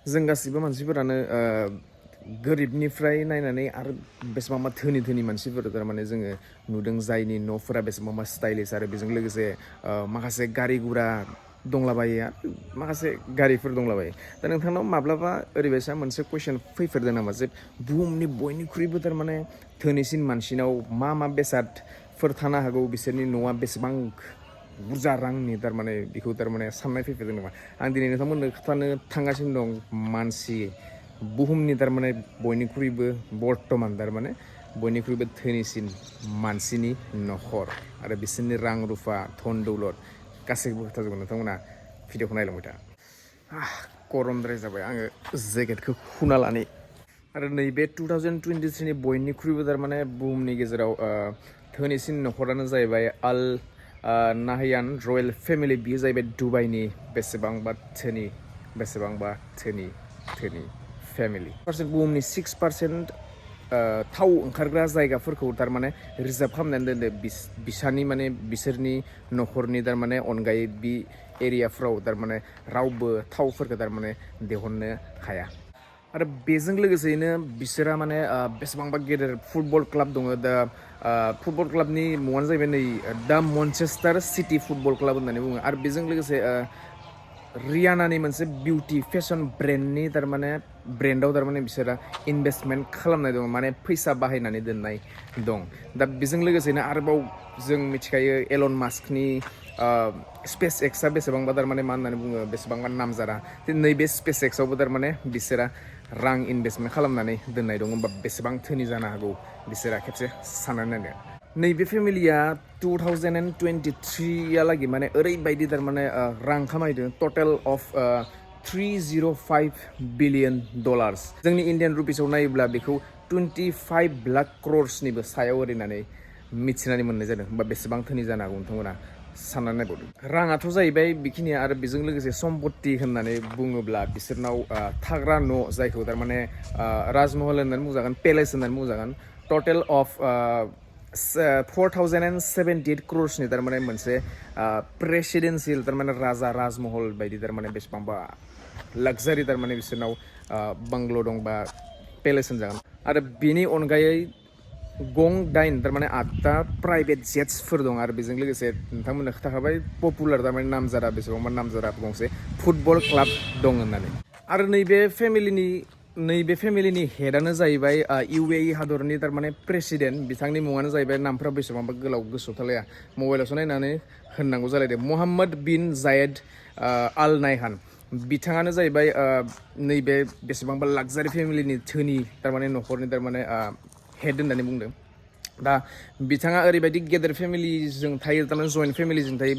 जों गासिबो मानसिफोरानो गोरिबनिफ्राय नायनानै आरो बेसेबांबा धोनि मानसिफोर थारमाने जोङो नुदों जायनि न'फोरा बेसेबांबा स्टाइलिश आरो बेजों लोगोसे माखासे गारि गुरा दंलाबायो आरो माखासे गारिफोर दंलाबायो दा नोंथांनाव माब्लाबा ओरैबायसा मोनसे कुइसन फैफेरदों नामा जे बुहुमनि बयनिख्रुइबो थारमाने धोनिसिन मानसिनाव मा बेसादफोर थानो हागौ बिसोरनि न'आ बेसेबां बुरजा रांनि थारमाने बेखौ थारमाने साननाय फैफेरदों नामा आं दिनै नोंथांमोननो खोन्थानो थांगासिनो दं मानसि बुहुमनि थारमाने बयनिख्रुइबो बर्तमान थारमाने बयनिख्रुइबो धोनिसिन मानसिनि न'खर आरो बिसोरनि रां रुफा धन दौलत गासैबो खोथाजोबो नोंथांमोना भिडिअखौ नायलांबाय था गरमद्राय जाबाय आङो जेकेटखौ खुना लानि आरो नैबे 2023 नि बयनिख्रुइबो थारमाने बुहुमनि गेजेराव धोनिसिन न'खरानो जाहैबाय आल नाहयान रयेल फेमिलि बियो जाहैबाय दुबाइनि बेसेबांबा धोनि फेमिलि बुहुमनि 6% थाव ओंखारग्रा जायगाफोरखौ थारमाने रिजार्भ खालामनानै दोनदो बिसोरनि न'खरनि थारमाने अनगायै बि एरियाफ्राव थारमाने रावबो थावफोरखौ थारमाने दिहुननो हाया आरो बेजों लोगोसेयैनो बिसोरा माने बेसेबांबा गेदेर फुटबल क्लाब दङ दा फुटबल क्लाबनि मुङानो जाहैबाय नै दा मैनचेस्टार सिटी फुटबल क्लाब होननानै बुङो आरो बेजों लोगोसे रियानानि मोनसे बिउटि फेशन ब्रेन्डनि थारमाने ब्रेन्डआव थारमाने बिसोरा इनभेस्टमेन्ट खालामनाय दं माने फैसा बाहायनानै दोननाय दं दा बेजों लोगोसेनो आरोबाव जों मिथिखायो एलन मास्कनि स्पेस एक्सआ बेसेबांबा थारमाने मा होननानै बुङो बेसेबांबा नामजादा नैबे स्पेस एक्सआवबो थारमाने बिसोरा रां इनभेस्टमेन्ट खालामनानै दोननाय दं होमबा बेसेबां धोनि जानो हागौ बिसोरा खेबसे साननानै नायदो नैबे फेमिलिया 2023 लागै माने ओरैबायदि थारमाने रां खामायदों टटेल अफ $305 बिलियन जोंनि इन्डियान रुपिसाव नायोब्ला बेखौ 25 लाख क्र'र्सनिबो सायाव ओरैनानै मिथिनानै मोननाय जादों होमबा बेसेबां धोनि जानो हागौ नोंथांमोना साननानै नायबावदो राङाथ' जाहैबाय बेखिनिया आरो बेजों लोगोसे सम्पत्ति होननानै बुङोब्ला बिसोरनाव थाग्रा न' जायखौ थारमाने राजमहल होननानै बुंजागोन पेलेस होननानै बुंजागोन टटेल अफ 4,078 क्र'र्सनि थारमाने मोनसे प्रेसिडेन्सियेल थारमाने राजा राजमहल बायदि थारमाने बेसेबांबा लाक्जारि थारमाने बिसोरनाव बांग्ल' दं बा पेलेस होनजागोन आरो बेनि अनगायै गं 8 थारमाने 8टा प्राइभेट जेट्सफोर दं आरो बेजों लोगोसे नोंथांमोननो खोन्थाखाबाय पपुलार थारमाने नामजादा बेसेबांबा नामजादा गंसे फुटबल क्लाब दं होननानै आरो नैबे फेमिलिनि हेडआनो जाहैबाय UAE हादरनि थारमाने प्रेसिडेन्ट बिथांनि मुङानो जाहैबाय नामफ्रा बेसेबांबा गोलाव गोसोआव थालाया मबाइलावसो नायनानै होननांगौ जालायदों मोहाम्मद बिन जायेद आल नाहयान बिथाङानो जाहैबाय नैबे बेसेबांबा लाक्जारि फेमिलिनि धोनि थारमाने न'खरनि थारमाने हेड होननानै बुंदों दा बिथाङा ओरैबायदि गेदेर फेमिलिजों थायो थारमाने जइन्ट फेमिलिजों थायो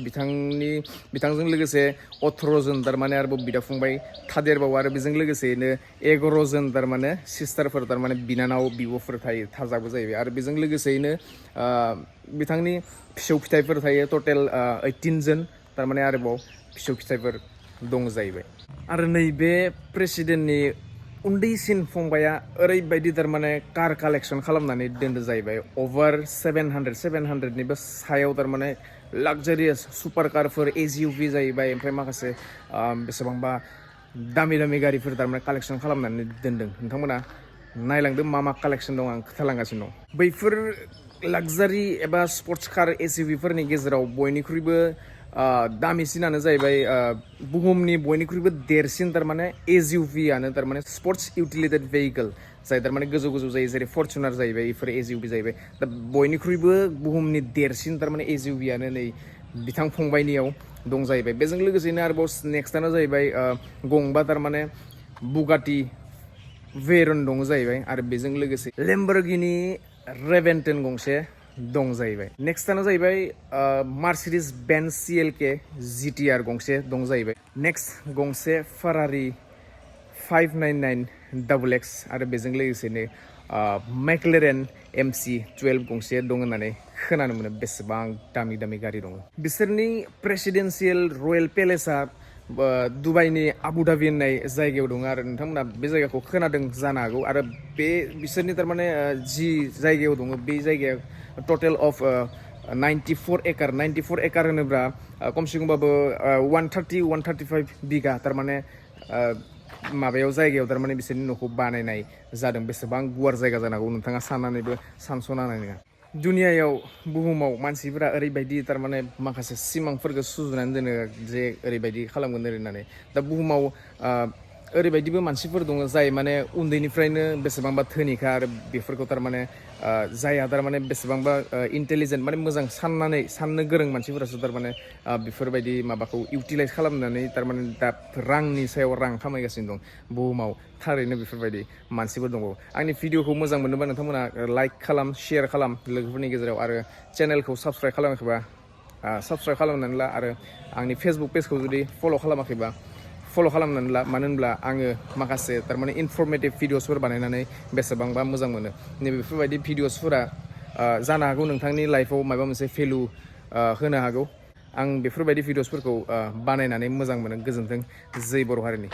बिथांजों लोगोसे 18 जन थारमाने आरोबाव बिदा फंबाय थादेरबावो आरो बेजों लोगोसेनो 11 जन थारमाने सिस्टारफोर थारमाने बिनानाव बिब'फोर थाजाबो जाहैबाय आरो बेजों लोगोसेयैनो बिथांनि फिसौ फिथाइफोर थायो टटेल 18 जन थारमाने आरोबाव फिसौ फिथाइफोर दं जाहैबाय आरो नैबे प्रेसिडेन्टनि उन्दैसिन फंबाया ओरैबायदि थारमाने कार कालेक्सन खालामनानै दोनदो जाहैबाय अभार 700निबो सायाव थारमाने लाक्जारियास सुपार कारफोर SUV जाहैबाय ओमफ्राय माखासे बेसेबांबा दामि गारिफोर थारमाने कालेक्सन खालामनानै दोनदों नोंथांमोना नायलांदो मा कालेक्सन दं आं खोथालांगासिनो दं बैफोर लाक्जारि एबा स्पर्ट्स कार SUVफोरनि गेजेराव बयनिख्रुइबो दामिसिनानो जाहैबाय बुहुमनि बयनिख्रुइबो देरसिन थारमाने SUVआनो थारमाने स्पर्ट्स इउटिलिटेड भेहिकल जाय थारमाने गोजौ जायो जेरै फर्चुनार जाहैबाय बेफोर SUV जाहैबाय दा बयनिख्रुइबो बुहुमनि देरसिन थारमाने SUVआनो नै बिथां फंबायनियाव दं जाहैबाय बेजों लोगोसेनो आरोबाव नेक्स्टआनो जाहैबाय गंबा थारमाने बुगाटि वेरन दङ जाहैबाय आरो बेजों लोगोसे लेम्बरगिनी रेवेन्टेन गंसे दं जाहैबाय नेक्स्टआनो जाहैबाय मार्सिडिज बेन्ज CLK GTR गंसे दं जाहैबाय नेक्स्ट गंसे फेरारी 599XX आरो बेजों लोगोसेनो मैक्लेरेन MC12 गंसे दं होननानै खोनानो मोनो बेसेबां दामि गारि दङ बिसोरनि प्रेसिडेन्सियेल रयेल पेलेसआ दुबाइनि आबुधाबि होननाय जायगायाव दङ आरो नोंथांमोना बे जायगाखौ खोनादों जानो हागौ आरो बे बिसोरनि थारमाने जि जायगायाव दङ बे जायगाया टटेल अफ 94 एकार होनोब्ला खमसे खमबाबो 135 बिघा थारमाने माबायाव जायगायाव थारमाने बिसोरनि न'खौ बानायनाय जादों बेसेबां गुवार जायगा जानांगौ नोंथाङा साननानैबो सानस'नो हानाय नङा दुनियायाव बुहुमाव मानसिफोरा ओरैबायदि थारमाने माखासे सिमांफोरखौ सुजुनानै दोनो जे ओरैबायदि खालामगोन होननानै दा बुहुमाव ओरैबायदिबो मानसिफोर दङ जाय माने उन्दैनिफ्रायनो बेसेबांबा धोनिखा आरो बेफोरखौ थारमाने जायहा थारमाने बेसेबांबा इन्टेलिजेन्ट माने मोजां साननो गोरों मानसिफोरासो थारमाने बेफोरबायदि माबाखौ इउटिलाइज खालामनानै थारमाने दा रांनि सायाव रां खामायगासिनो दं बुहुमाव थारैनो बेफोरबायदि मानसिफोर दङ आंनि भिडिअखौ मोजां मोनोबा नोंथांमोना लाइक खालाम शेयार खालाम लोगोफोरनि गेजेराव आरो चेनेलखौ साबस्क्राइब खालामाखैबा साबस्क्राइब खालामनानै ला आरो आंनि फेसबुक पेजखौ जुदि फल' खालामाखैबा फल' खालामनानै ला मानो होनब्ला आङो माखासे थारमाने इनफरमेटिभ भिडिअसफोर बानायनानै बेसेबांबा मोजां मोनो नैबेफोरबायदि भिडिअसफोरा जानो हागौ नोंथांनि लाइफआव माबा मोनसे भेलु होनो हागौ आं बेफोरबायदि भिडिअसफोरखौ बानायनानै मोजां मोनो गोजोन्थों जै बर' हारिनि